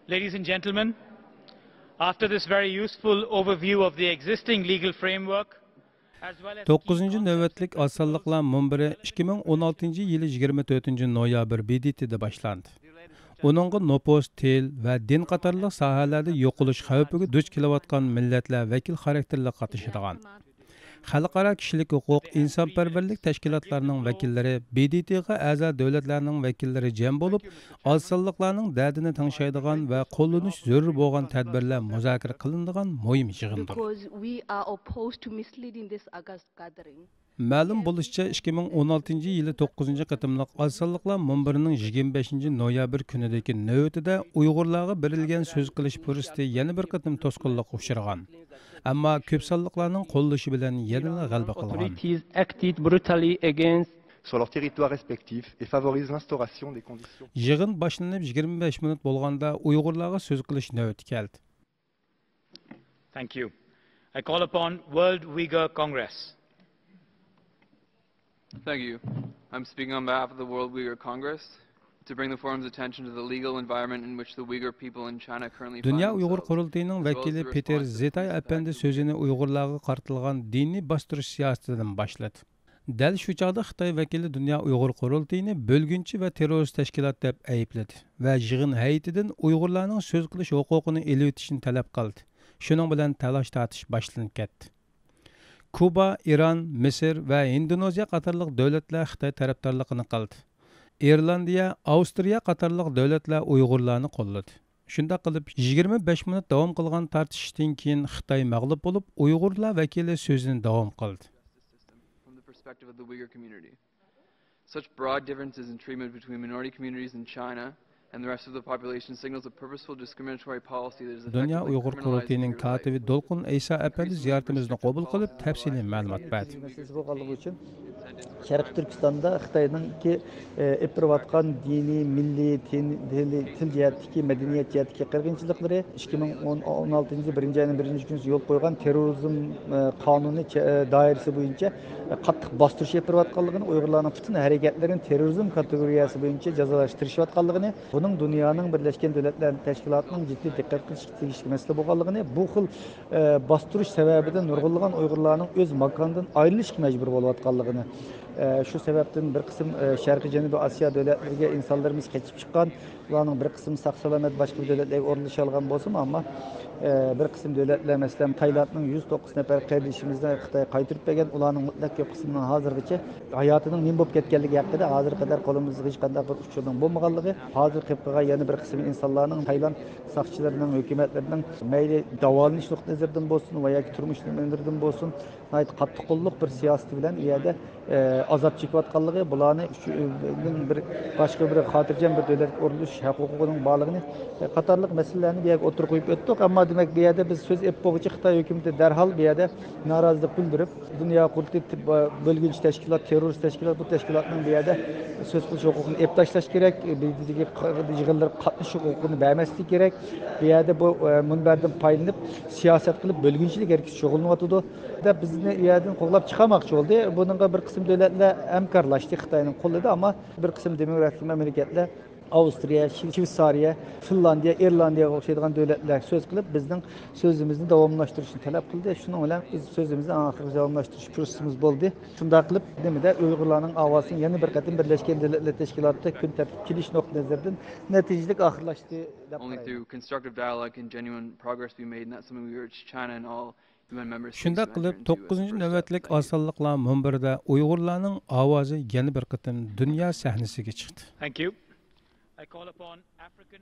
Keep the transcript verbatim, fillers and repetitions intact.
Ladies and gentlemen, after this very useful overview of the existing legal framework, as well as key توققۇزىنچى نۆۋەتلىك ئاز سانلىقلار مۇنبىرى ئىككى مىڭ ئون ئالتىنچى يىلى يىگىرمە تۆتىنچى نويابىر ب د ت دا باشلاندى. ئۇنىڭغا نوپۇس، تىل ۋە دىن قاتارلىق ساھەلەردە يوقىلىش خەۋپىگە دۇچ كېلىۋاتقان مىللەتلەر ۋەكىل خاراكتېرلىك قاتنىشىدىغان، خەلقئارا كىشىلىك ھوقۇق، ئىنسانپەرۋەرلىك تەشكىلاتلارنىڭ ۋەكىللىرى، ب د ت غا ئەزا دۆلەتلەرنىڭ ۋەكىللىرى جەم بولۇپ، ئاز سانلىقلارنىڭ دەردىنى تىڭشايدىغان ۋە قوللىنىش زۆرۈر بولغان تەدبىرلەر مۇزاكىرە قىلىنىدىغان مۇھىم يىغىندۇر. Because we are opposed to misleading this August gathering. مەلۇم بولۇشىچە، ئىككى مىڭ ئون ئالتىنچى يىلى توققۇزىنچى قېتىملىق ئاز سانلىقلار مۇنبىرىنىڭ يىگىرمە بەشىنچى نويابىر كۈنىدىكى نۆۋىتىدە ئۇيغۇرلارغا بېرىلگەن سۆز قىلىش پۇرسىتى يەنە بىر قېتىم توسقۇنلۇققا ئۇچرىغان. ئەمما كۆپ سانلىقلارنىڭ قوللىشى بىلەن يەنىلا غەلىبە قىلغان. Authorities acted brutally against. Sur leur territoire respectif et favorise l'instauration des conditions. يىغىن باشلىنىپ يىگىرمە بەش مىنۇت بولغاندا ئۇيغۇرلارغا سۆز قىلىش نۆۋىتى كەلدى. Thank you. I call upon World Uyghur Congress. Thank you. I'm speaking on behalf of the World Uyghur Congress to bring the forum's attention to the legal environment in which the Uyghur people in China currently find themselves, as well as the response to the recent pandemic. دۇنيا ئۇيغۇر قۇرۇلتىيىنىڭ ۋەكىلى پېتېر زېتاي ئەپەندى سۆزىنى ئۇيغۇرلارغا قارىتىلغان دىنىي باستۇرۇش سىياسىتىدىن باشلىدى. دەل شۇ چاغدا خىتاي ۋەكىلى دۇنيا ئۇيغۇر قۇرۇلتىيىنى بۆلگۈنچى ۋە تېررورىست تەشكىلات دەپ ئەيىبلىدى ۋە يىغىن ھەيئىتىدىن ئۇيغۇرلارنىڭ سۆز قىلىش ھوقۇقىنى ئېلىۋېتىشىنى تەلەپ قىلدى. شۇنىڭ بىلەن تالاش-تارتىش باشلىنىپ كەتتى. كۇبا، ئىران، مىسىر ۋە ھىندونېزىيە قاتارلىق دۆلەتلەر خىتاي تەرەپدارلىقىنى قىلدى. ئىرلاندىيە، ئاۋسترىيە قاتارلىق دۆلەتلەر ئۇيغۇرلارنى قوللىدى. شۇنداق قىلىپ، يىگىرمە بەش مىنۇت داۋام قىلغان تارتىشىشتىن كېيىن خىتاي مەغلۇپ بولۇپ، ئۇيغۇرلار ۋەكىلى سۆزىنى داۋام قىلدى. From the perspective of the Uyghur community. Such broad differences in treatment between minority communities in China and the rest of the population signals a purposeful discriminatory policy that is دۇنيا effectively ئۇيغۇر criminalizing قۇرۇلتىيىنىڭ your life. كاتىپى دولقۇن ئەيسا ئەپەندى زىيارىتىمىزنى قوبۇل قىلىپ، تەپسىلىي مەلۇمات بەردى. مەسىلىسى بولغانلىقى ئۈچۈن شەرقىي تۈركىستاندا خىتاينىڭكى، ئېلىپ بېرىۋاتقان دىنىي، مىللىي، تىل، تىل، تىل جەھەتتىكى، مەدەنىيەت جەھەتتىكى قىرغىنچىلىقلىرى، ئىككى مىڭ ئون ئالتىنچى يىلى بىرىنچى ئاينىڭ بىرىنچى كۈنى يول قويغان تېررورىزم، ئە، قانۇنى چە-، ئە، دائىرىسى بويىچە، ئە، قاتتىق باستۇرۇش ئېلىپ بېرىۋاتقانلىقىنى، ئۇيغۇرلارنىڭ پۈتۈن ھەرىكەتلىرىنى تېررورىزم كاتېگورىيەسى بويىچە جازالاش تىرىشىۋاتقانلىقىنى، بۇنىڭ دۇنيانىڭ بىرلەشكەن دۆلەتلەر تەشكىلاتىنىڭ جىددىي دىققەت قىلىشقا تېگىشلىك مەسىلە بولغانلىقىنى، بۇ خىل، ئە، باستۇرۇش سەۋەبىدىن نۇرغۇنلىغان ئۇيغۇرلارنىڭ ئۆز ماكانىدىن ئايرىلىشقا مەجبۇر بولۇۋاتقانلىقىنى، ئە، شۇ سەۋەبتىن بىر قىسىم، ئە، شەرقىي جەنۇبىي ئاسىيا دۆلەتلىرىگە ئىنسانلىرىمىز قېچىپ چىققان، بۇلارنىڭ بىر قىسمى ساق-سالامەت باشقا بىر دۆلەتلەرگە ئورۇنلىشالغان بولسىمۇ، ئەمما، ئە، بىر قىسىم دۆلەتلەر، مەسىلەن، تايلاندنىڭ يۈز توققۇز نەپەر قېرىندىشىمىزنى خىتاي قايتۇرۇپ بەرگەن، ئۇلارنىڭ مۇتلەق كۆپ قىسمىنىڭ ھازىرغىچە ھاياتىنىڭ نېمە بولۇپ كەتكەنلىكى ھەققىدە ھازىرغا قەدەر قولىمىزدا ھېچقانداق بىر ئۇچۇرنىڭ بولمىغانلىقى، ھازىر قېلىپ قالغان يەنە بىر قىسىم ئىنسانلارنىڭ تايلاند ساقچىلىرىنىڭ، ھۆكۈمەتلىرىنىڭ مەيلى داۋالىنىش نۇقتىئىنەزىرىدىن بولسۇن ۋە ياكى تۇرمۇش نېمىلىرىدىن بولسۇن، ناھايىتى قاتتىق قوللۇق بىر سىياسىتى بىلەن ئۇ يەردە، ئە، ئازاب چېكىۋاتقانلىقى، بۇلارنى شۇ، ئە، بىر باشقا بىر خاتىرجەم بىر دۆلەتكە ئورۇنلىشىش ھەق ھوقۇقىنىڭ بارلىقىنى، ئە، قاتارلىق مەسىلىلەرنى بۇ يەرگە ئوتتۇرىغا قويۇپ ئۆتتۇق. ئەمما دېمەك، بۇ يەردە بىز سۆز ئېلىپ بولغۇچە خىتاي ھۆكۈمىتى دەرھال بۇ يەردە نارازىلىق بىلدۈرۈپ، دۇنيا قۇرۇلتىيى بۆلگۈنچى تەشكىلات، تېررورىست تەشكىلات، بۇ تەشكىلاتنىڭ بۇ يەردە سۆز قىلىش ھوقۇقىنى ئېلىپ تاشلاش كېرەك، بىر يىغىنلارغا قاتنىشىش ھوقۇقىنى بەرمەسلىكى كېرەك. بۇ يەردە بۇ، ئە، مۇنبەردىن پايدىلىنىپ، سىياسەت قىلىپ، بۆلگۈنچىلىك ھەرىكىتى شۇغۇللىنىۋاتىدۇ. دەپ بىزنى ئۇ يەردىن قوغلاپ چىقارماقچى بولدى. بۇنىڭغا بىر قىسىم دۆلەتلەر ھەمكارلاشتى، خىتاينىڭ قوللىدى، ئەمما بىر قىسىم دېموكراتىك مەملىكەتلەر، ئاۋسترىيە، شىۋ-، شىۋېتسارىيە، فىنلاندىيە، ئىرلاندىيەگە ئوخشايدىغان دۆلەتلەر سۆز قىلىپ، بىزنىڭ سۆزىمىزنى داۋاملاشتۇرۇشنى تەلەپ قىلدى. شۇنىڭ بىلەن بىز سۆزىمىزنى ئاخىرغىچە داۋاملاشتۇرۇش پۇرسىتىمىز بولدى. شۇنداق قىلىپ، نېمىدە ئۇيغۇرلارنىڭ ئاۋازىنى يەنە بىر قېتىم بىرلەشكەن دۆلەتلەر تەشكىلاتىدا كۈن تەرتىپكە كېلىش نۇقتىئىنەزىرىدىن نەتىجىلىك ئاخىرلاشتى دەپ قارايمەن. Only through constructive dialogue can genuine progress be made, and that's something we urge China and all شۇنداق قىلىپ، توققۇزىنچى نۆۋەتلىك ئاز سانلىقلار مۇنبىرىدە ئۇيغۇرلارنىڭ ئاۋازى يەنە بىر قېتىم دۇنيا سەھنىسىگە چىقتى. Thank you. I call upon African